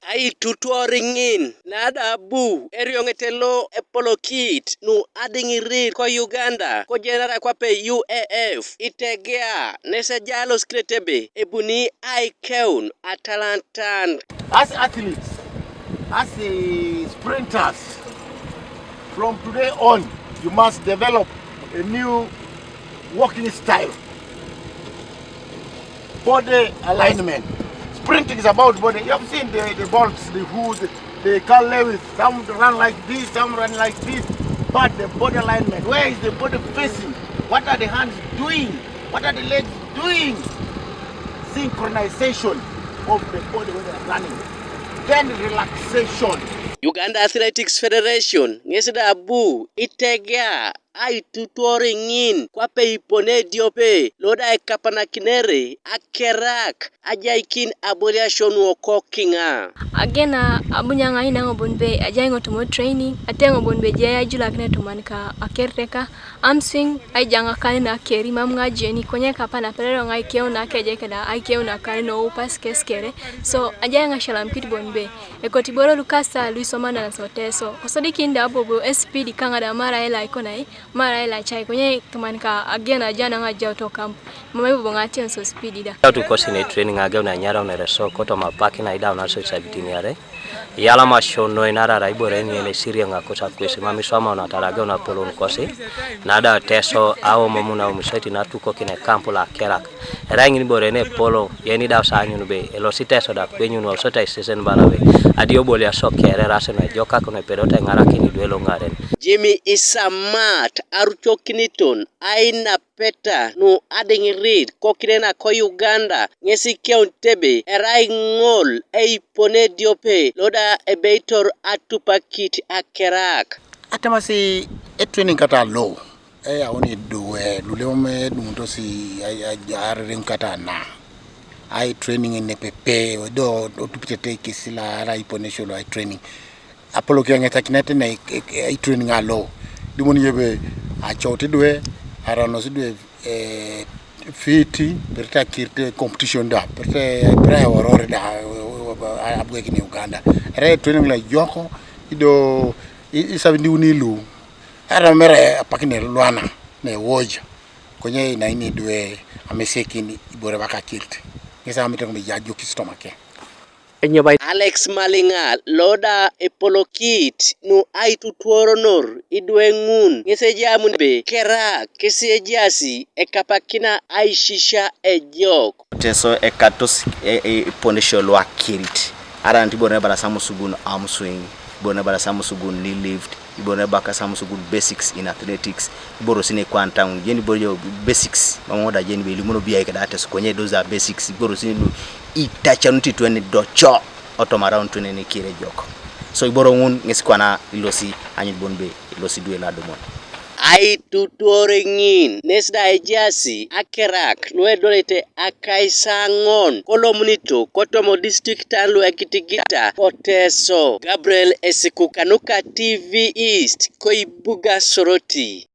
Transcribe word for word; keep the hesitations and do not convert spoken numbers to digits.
Aitutuor ŋin na da abu erioŋet lo epolokit nu adiŋirit ko Uganda kojenarai kwape U A F itegea nes ejai losiklet ebe ebuni aikeun atalantan. As athletes, as, eh, sprinters, from today on, you must develop a new walking style. Body alignment. Sprinting is about body. You have seen the, the Bolts, the who, the, the Carl Lewis. Some run like this, some run like this. But the body alignment, where is the body facing? What are the hands doing? What are the legs doing? Synchronization of the body when they are running. Then relaxation. Uganda Athletics Federation ŋes da abu itegea aitutuor ŋin kwape ipone ediope lo da ekapanakinere akerak ajaikin aboliasio nu okokiŋa. Agena abu nyaŋai naŋ bon be ajai ŋo tomo training, ate ŋo bon be jai ajulakin etuman ka akerteka, am swing aijaŋakan na keri mam ŋa jeni, konye kapa na perero ŋa ikeu na keje keda aikeu na kari no upas kes kere. So ajai ŋa shalam kit bon be ekoti boro lukasa luisomana na soteso. Kosodikin da bobo S P D kaŋa da mara ela ikonai, mara ela chai, konye tuman ka agena jana ŋa jau to kamp. Mama ibobo ŋa tenso speed da. Tatu kosi ne training ageu na nyara unere so koto mapaki na ida unarso isabitini are. Yala ma shono inara ra ibore ni ene siri ŋa kosa kwesi mami swama una tara ageu na polon kosi. Na da teso awo momuna umiseti na tuko kine kampu la kerak. Era ŋin bore ne polo yeni da sa nyunu be elosi teso da kwenyunu osota isesen bana be. Adio boli aso kere rase na joka kone pedota ŋarakini duelo ŋaren. Jimmy Isamat arucokiniton ainapeta nu adiŋirit kokine nako Uganda ŋes ikeunit ebe erai ŋol eipone ediope lo da ebeitor atupakit akerak. Atamasi etraining kata lo eyauni duwe lulemam eduŋutosi arereŋ kata na ai training nepepe do otupitete kesi la ara iponesio lo ai training. Apolok eŋetakinet na itraining alo, dumoni ebe acouti idwe, aranos idwe, eh, fiti, perite akirit competition da, perite, perite eworor da, abwekini Uganda. Erai training lo ejok, ido i- isabiniuni lu, ara mere apakine lwana na ewoja, konye naini idwe amesekin ibore baka akirit. Ŋesi amiteŋ beja ajokis tomake. Alex Maliŋa lo da epolokit nu aitutuoronor idwe ŋun ŋes ejamun ebe kera kes ejaasi ekapakina aisisia ejok. Teso ekatos e- e- iponesio lu akirit, aranit ibore nebala samusugun arm swing, ibore nebala samusugun knee lift, ibore nebaka samusugun basics in athletics. Iborosi ne kwantaŋ jeni ibore jo basics, mamoda jeni be ilimono biai keda ates konye those are basics. Iborosi lu itachanut itwen doco otom around twen ne kire jok. So iboro ŋun ŋes kwana ilosi anyut bon be ilosi duel adumon. Aitutuore ŋin nes da ejaasi akerak lu edolete akaisaŋon kolomunito kotomo distriktan lu ekitigita ko Teso. Gabriel Esiku kanuka T V East koibuga Soroti.